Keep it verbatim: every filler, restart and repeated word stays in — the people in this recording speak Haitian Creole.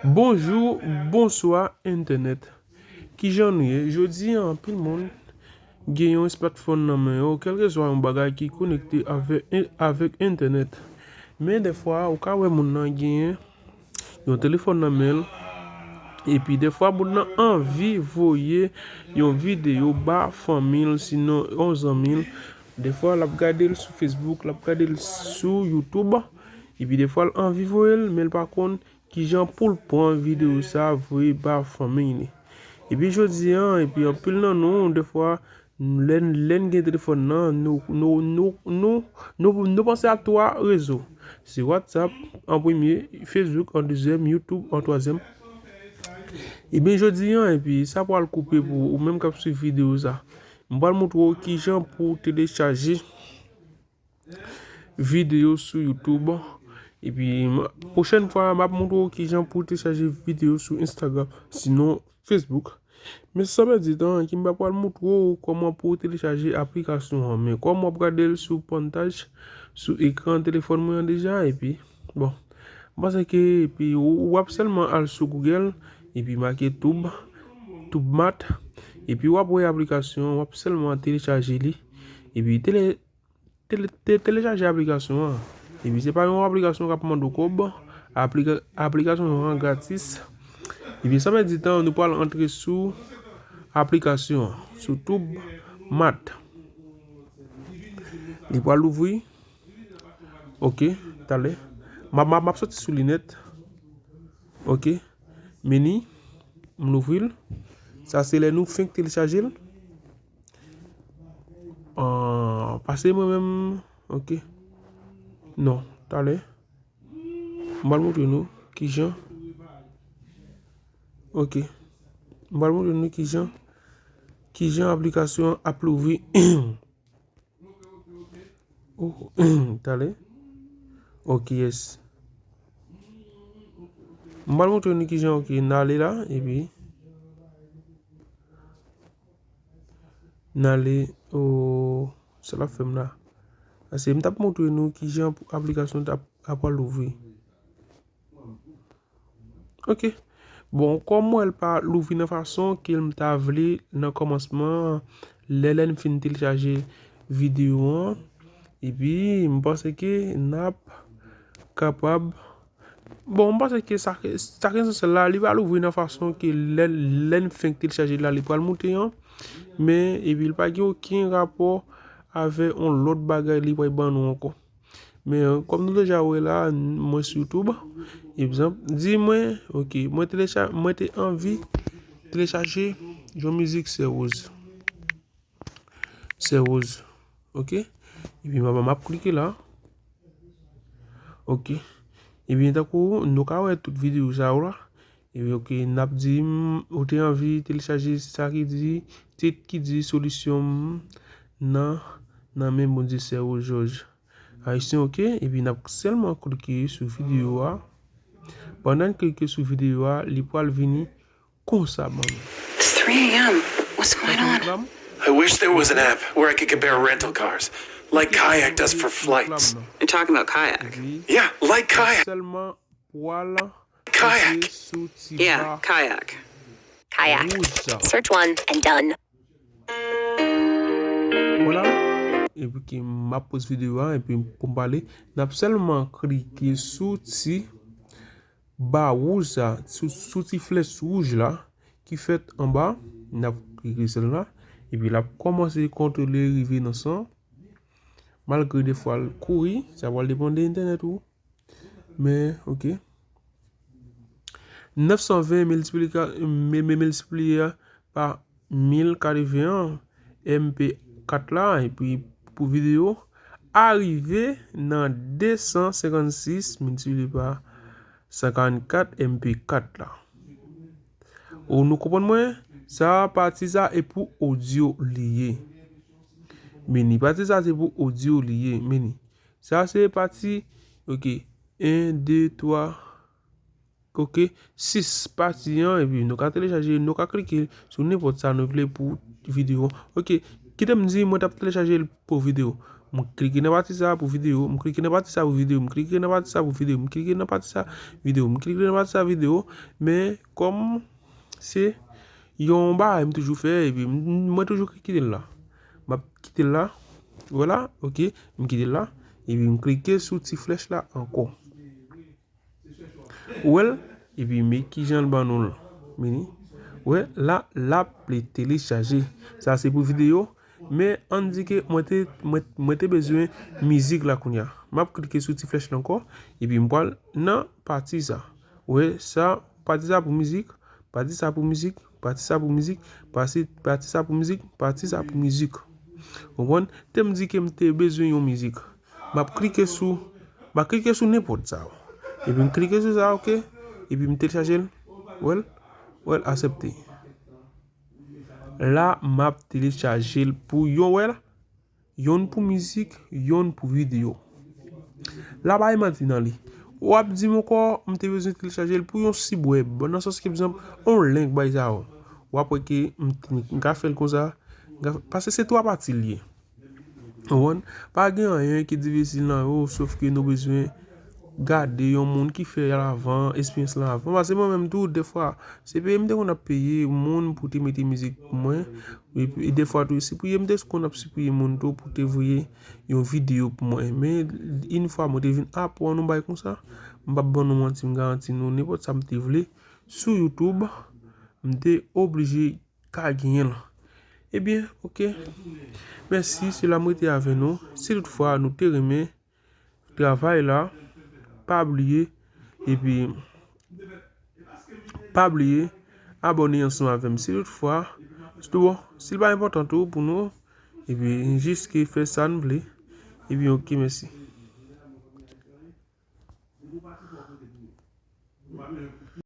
Bonjou, bonswa, entènèt. Kijan nou ye? Jodi a, anpil moun gen yon smartphone nan men yo, kèlkeswa yon bagay ki konekte avè, avèk entènèt. Men dèfwa, ou ka wè moun nan genyen yon telefòn nan men l, epi dèfwa moun nan anvi voye yon videyo ba fanmi l, sinon yon zanmi l. Dèfwa, l ap gade l sou Facebook, l ap gade l sou YouTube, epi dèfwa, l anvi voye l, men l pa konn kijan pou l pran videyo sa voye ba fanmi li. Epi jodi a, epi anpil nan nou, dèfwa, lè n, lè n gen telefòn nan, nou, nou, nou, nou, nou, nou panse a twa rezo. Se WhatsApp an premye, Facebook an dezyèm, YouTube an twazyèm. Ebyen jodi a, epi sa pral koupe pou ou menm k ap swiv videyo sa. M pral montre w kijan pou w telechaje videyo sou YouTube. Epi, m, pwochèn fwa, m ap montre w kijan pou w telechaje videyo sou Instagram, sinon Facebook. Men san pèdi tan, ki m pa pral montre w kòman pou w telechaje aplikasyon an. Men kòm w ap gade l sou pantaj, sou ekran telefòn mwen an deja, epi, bon, m panse ke, epi, w, w ap sèlman al sou Google, epi make Tube, TubeMath, epi w ap wè aplikasyon an, w ap sèlman telechaje li, epi tele, tele, te, telechaje aplikasyon an. Epi se pa yon aplikasyon k ap mande w kòb. Aplika, aplikasyon an gratis. Epi san pèdi tan, nou pral antre sou aplikasyon an, sou TubeMath. Li pral louvri. Ok, talè. M ap, m ap, m ap soti sou li nèt. Ok. Meni, m louvri l. Sa se lè nou fenk telechaje l. Ah, pase mwen menm. Ok. Non, talè. M pral montre nou kijan. Ok. M pral montre nou kijan, kijan aplikasyon an ap louvri. Oh, talè. Ok, yes. M pral montre nou kijan, ok, n ale la, epi n ale, o, sa l ap fè m la. Paske m t ap montre nou kijan pou aplikasyon t ap, ap pral louvri. Ok. Bon, kòm mwen l pa louvri nan fason ke m ta vle nan kòmansman, lè, lè n fin telechaje videyo an, epi m panse ke n ap kapab, bon, m panse ke sa, sa k esansyèl la, li pa louvri nan fason ke lè, lè n fenk telechaje la, li pral moute an, men epi l pa gen okenn rapò avè yon lòt bagay li pral ban nou ankò. Men, kòm nou deja wè la, mwen sou YouTube. Egzanp, di mwen, ok, mwen telecha-, mwen te anvi telechaje yon mizik Sè Rose. Sè Rose, ok? Epi m ap, m ap klike la. Ok. Ebyen, tankou nou ka wè tout videyo sa yo la. Epi, ok, n ap di m, ou te anvi telechaje sa ki di, tit ki di solisyon m nan, nan men Bondye Sè Rose Georges. Ayisyen, ok? Epi n ap sèlman klike sou videyo a. Pandan n klike sou videyo a, li pral vini konsa ban nou. It's three a m. What's going on? I wish there was an app where I could compare rental cars, like Kayak does for flights. You're talking about Kayak. Yeah, like Kayak. Sèlman pral Kayak. Sou ti ba. Yeah, Kayak. Kayak. Search one and done. Vwala. Epi ki m ap poz videyo a, epi pou m pale, n ap sèlman klike sou ti ba wouj sa, sou, sou ti flèch wouj la, ki fèt anba, n ap klike sèl la, epi l ap kòmanse kontwole rive nan san, malgre defwa l kouri, sa pral depann de entènèt ou. Men, ok. Nèf san ven miltiplika-, mi-, mi-, miltipliye pa mil katreven an M P kat la, epi pou videyo, a rive nan de san senkannsis miltipliye pa san karannkat M P kat la. Ou nou konprann mwen? Sa pati sa e pou odyo li ye. Meni, pati sa se pou odyo li ye, meni. Sa se pati, ok, en, de, twa, ok, sis pati an, epi nou ka telechaje, nou ka klike sou nenpòt sa nou vle pou videyo an. Ok, kite m di mwen t ap telechaje l pou videyo. M klike nan pati sa pou videyo, m klike nan pati sa pou videyo, m klike nan pati sa pou videyo, m klike nan pati sa videyo, m klike nan pati sa videyo, men kòm se yon bagay m toujou fè, epi m- mwen toujou kite l la. M ap kite l la, vwala, ok, m kite l la, epi m klike sou ti flèch la ankò. Ou wè l? Epi men kijan l ban nou l. Meni. Ou wè, la, l ap telechaje. Sa se pou videyo. Men ann di ke mwen te, mwen, mwen te bezwen mizik la kounye a. M ap klike sou ti flèch la ankò. Epi m pral nan pati sa. Ou wè, sa, pati sa pou mizik. Pati sa pou mizik. Pati sa pou mizik. Pati, pati sa pou mizik. Pati sa pou mizik. Konprann? Te m di ke m te bezwen yon mizik. M ap klike sou, m ap klike sou nenpòt sa yo. Epi m klike sou sa, ok? Epi m telechaje l. Wè l? Wè l, aksepte. La, m ap telechaje l pou yon, wè l? Yonn pou mizik, yonn pou videyo. La bay manti nan li. W ap di m ankò, m te bezwen telechaje l pou yon sib wèb. Nan sans ke, egzanp, yon link bay sa yo. W ap wè ke m, m ka fè l konsa. M ka fè- Paske se twa pati l ye. Ou konprann? Pa gen anyen ki difisil nan yo, sof ke nou bezwen gade yon moun ki fè l avan, esperyans lan avan. Paske mwen menm tou, defwa, se peye m te konn ap peye moun pou te mete mizik pou mwen. E, e defwa tou, sipriye m te konn ap sipriye moun tou pou te voye yon videyo pou mwen. Men, yon fwa mwen te vin aprann yon bagay konsa, m p ap ban nou manti, m garanti nou, nenpòt sa m te vle, sou YouTube, m te oblije ka genyen l. Ebyen, ok. Mèsi, se la m rete avè nou. Si toutfwa nou te renmen travay la, pa bliye, epi pa bliye abòne ansanm avè m. Si toutfwa, se tou bon, si l pa enpòtan tou pou nou, epi jis ke fè sa n vle, epi ok, mèsi.